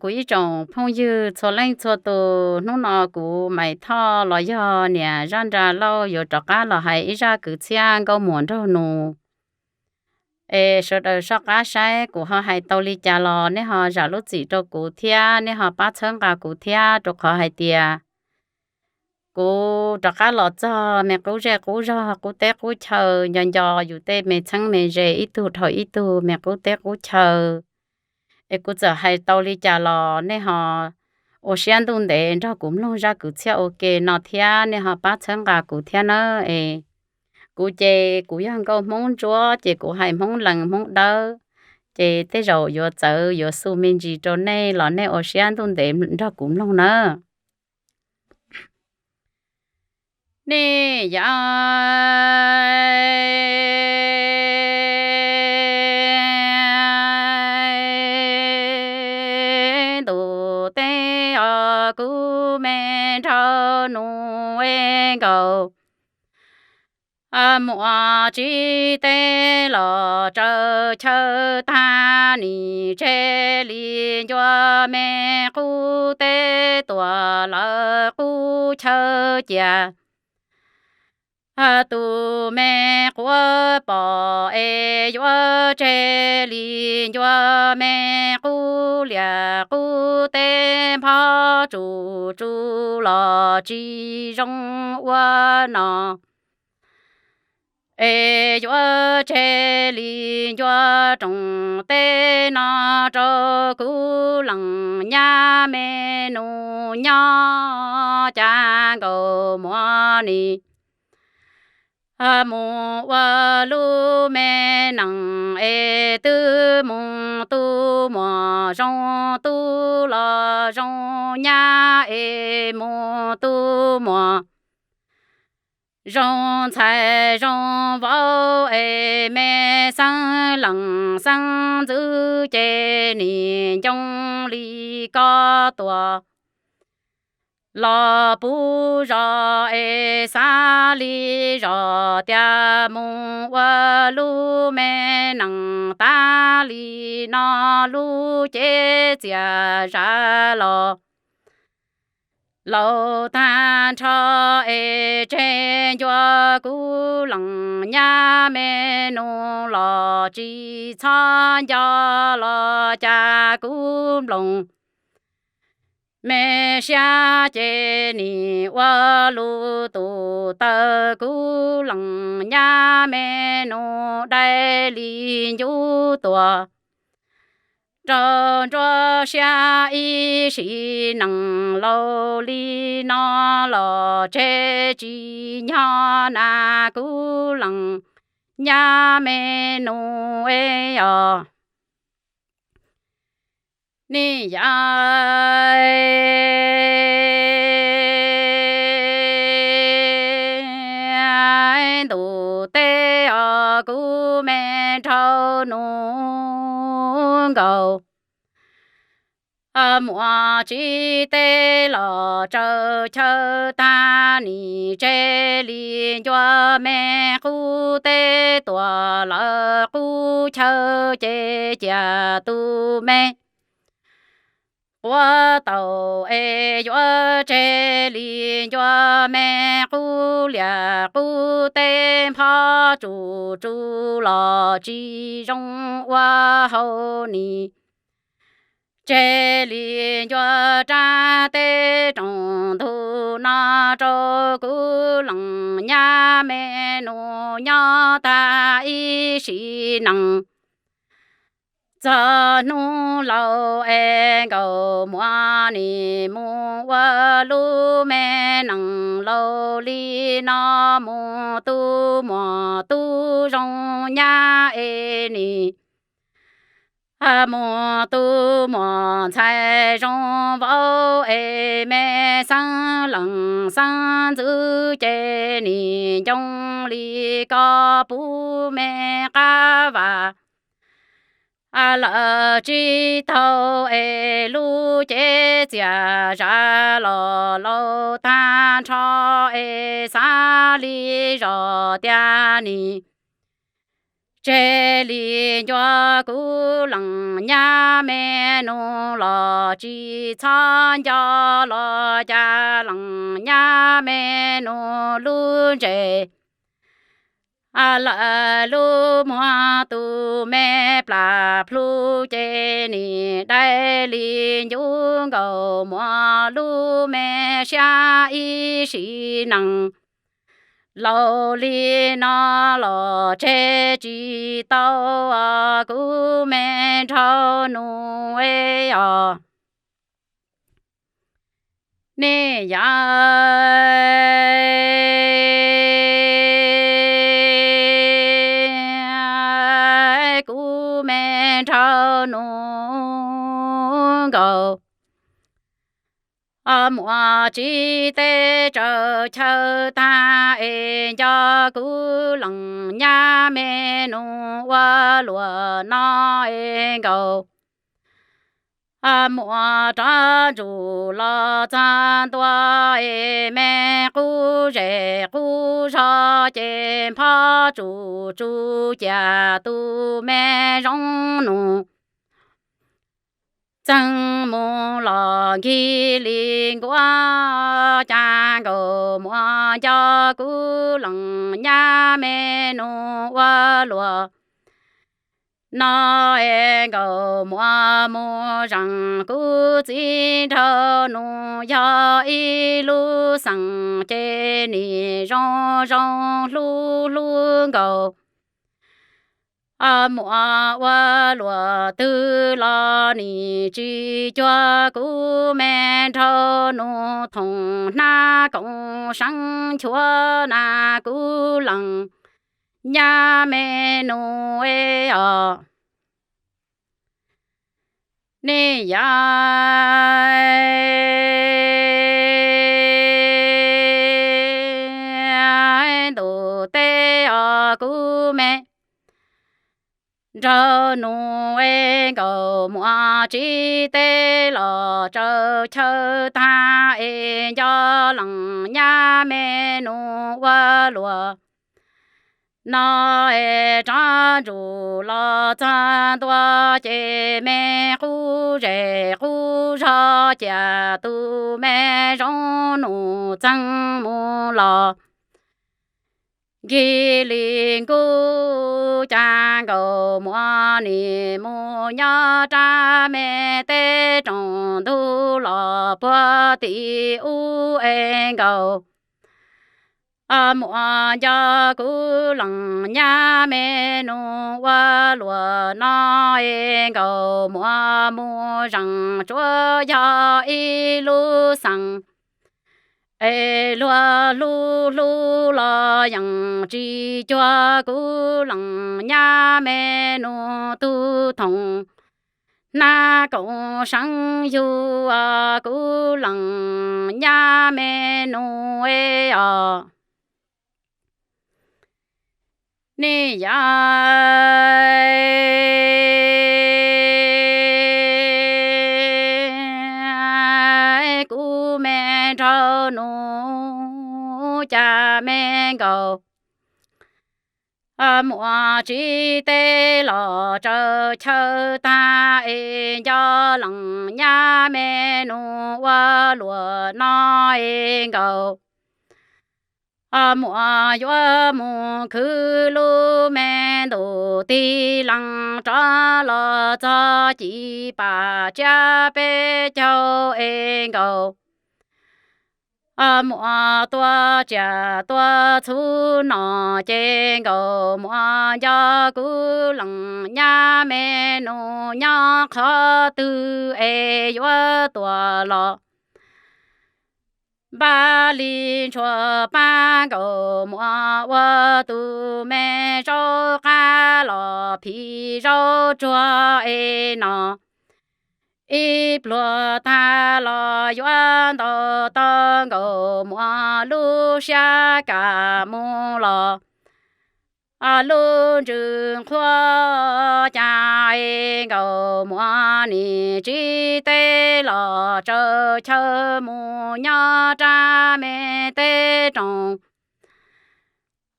Kuv ib tsoom phooj ywg txhua leej txhua tus, hnub no kuv Maiv Thoj los yog niam zaj nra lauj yuav rov qab los hais ib zaj kwv txhiaj nkauj muam nraug nus es sawv daws soj qab saib kuv ho hais tau li cas los nej ho zam lub txim rau kuv thiab nej ho pab txhawb nqa kuv thiab, rau qhov hais tias kuv rov qab los txog me qub zej qub zog, qub teb qub chaw, nco nco yus tej me txheeb me ze ib tug dhau ib tug me qub teb qub chaw. Es kuv txawm hais tau li cas los nej ho ua siab ntuj ntev nrog kuv mloog zaj kwv txhiaj ua ke no thiab nej ho pab txhawb nqa kuv thiab nawb. Es kuv ces kuv yog nkauj Hmoob Ntsuab ces kuv hais Hmoob Lees Hmoob Dawb, ces tej zaum yuav txawv yuav xu me ntsis rau nej los nej ua siab ntuj ntev nrog kuv mloog nawb. Nej yam ntuj teb os kuv me nraug nus es nkaus, muaj tsis teb los tsaws chaw tag nim tseg li ncua me qub teb tuam lawv qub chaw cia. Tus me quav pom es yuav tseg li ncua me qub liam qub teb nphob tsus tsus los tsis zoo ua no. Es yuav tseg li ncua rooj teb no rau kuv leej nyab me nus nyob cas nkaus muaj nim mus ua lub me neej es twb mus tu muam zoo tub los zoo nyab es mus tu muam zoo ntxhais zoo vauv es me xeeb leej xeeb ntxwv ces nim ncoo li ko tuaj los puv zos es xav li zos tias mus ua lub me neej tas li no lub cev txias zam los laus tag nrho es tseg ncua kuv leej nyab me nus los tsis txhob nco los cas kuv nploos me siab ces nim ua lus tus taw kuv leej nyab me nus dai li ncuv tuaj rau nruab siab ib sim neej laus li no los tseg tsis nyob na kuv leej nyab me nus es os. Nej yam ntuj teb os kuv me nraug nus nkaus, muaj tsis teb los tsaws chaw tag nim tseg li ncua me qub teb tuam lawv qub chaw ces cia tus me quav taus es yuav tseg li ncua me qub liam qub teb nphob tsus tsus los tsis zoo ua hauj nim tseg li ncua rab teb rooj ntug no rau kuv leej nyab me nus nyob tag ib sim neej. Txog hnub laus es nkaus muaj nim mus ua lub me neej laus li no mus tu muam tub zoo nyab es nim mus tu muam ntxhais zoo vauv es me xeeb leej xeeb ntxwv ces nim ncoo li ko puv me qab vas lawm tsis taug es lub cev txias zam los laus tag nrho es xav li zos tias nim tseg li ncua kuv leej nyab me nus los tsis txhob nco los cas leej nyab me nus lub ntsej lawm lub muag tus me plam plhu ces nim dai li ncu nkaus muaj lub me siab ib sim neej laus li no los tseg tsis tau kuv me nraug nus es os. Nej yam kuv me nraug nus nkaus muaj tsis teb tsaws chaw tag es nco kuv leej nyab me nus ua luam no es nkaus muaj rov ntsum los txog ntua es me qub zes qub zog ces nphob tsum tsu cia tus me zoo nus txeeg mus los nkig li nkuaj cas nkaus muaj nco kuv leej nyab me nus ua luam no es nkaus muaj mus zeem kuv txiv nraug nus yog ib lub xeem ces nim zoo zoo hlub hlub nkaus muaj ua luam twg los nim tsis cuag kuv me nraug nus thoom hnab koom seev nchuav na kuv leej nyab me nus es os. Nej yam ntuj teb os kuv me nraug nus es nkaus muaj tsis teb los tsaws chaw tag es nco leej nyab me nus ua luam no es rov ntsum los txog ntua ces me qub zes qub zog cia tus me zoo nus txeeg mus los nkig li nkuj cas nkaus muaj nim mus nyob rab me teb rooj ntug los puag tim ub es nkaus muaj nco kuv leej nyab me nus ua luam no es nkaus muaj mus zeem tsuav yog ib lub xeem es luag hlub hlub los yeej tsis cuag kuv leej nyab me nus tug thoom hnab koom seev yug kuv leej nyab me nus es os. Nej yam kuv me nraug nus cas me nkaus muaj tsis teb los tsaws chaw tag es nco leej nyab me nus ua luam no es nkaus muaj yuav mus khwv lub me ntuj tig lees rov los txog ci pam tsiab peb caug es nkaus muaj tua tsiaj tua txhu no ces nkaus muaj nco kuv leej nyab me nus nyob qhov twg es yuav tuaj los npaj li ntshua pab nkaus muaj ua tus me zaub qab los phim zaub tsuag es no ib pluag tag los yuav ntau tau nkaus muaj lub siab kam mus los lub ntsws nqhuab cas es nkaus muaj nim tsis teb los tsaws chaw mus nyob rab me teb rooj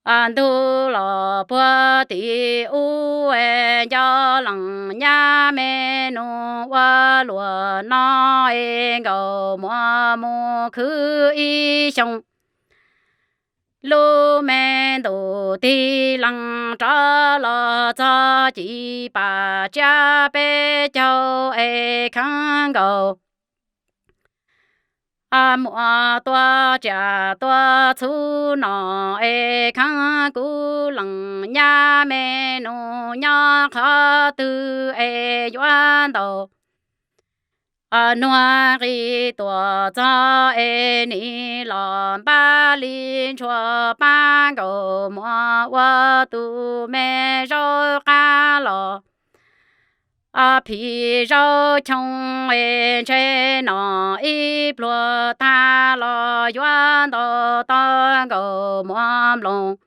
Ntug los puag tim ub, nco lees nyab me nus ua luam no, es nkaus muas mus khwv ib xyoo. Lub me ntuj tig lees rov los txog ci pas tsiab peb caug es kheev nkaus muas tua tsiaj tua txhuv no, es kheev kuv lees nyab me nus nyob qhov twg es yuav ntaus nuag nqis tuaj txog es nim los npaj li ntshua pab nkaus muas ua tus me zaub qab los phim zaub choo es ntshe no ib pluag tag los yuav ntaus tau nkaus muas nploos.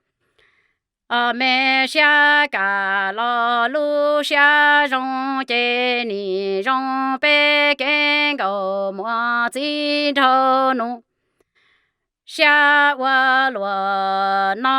Me siab kam los lub siab zoo ces nim zoo peb kev nkaus muas txiv nraug nus. Siab ua luam no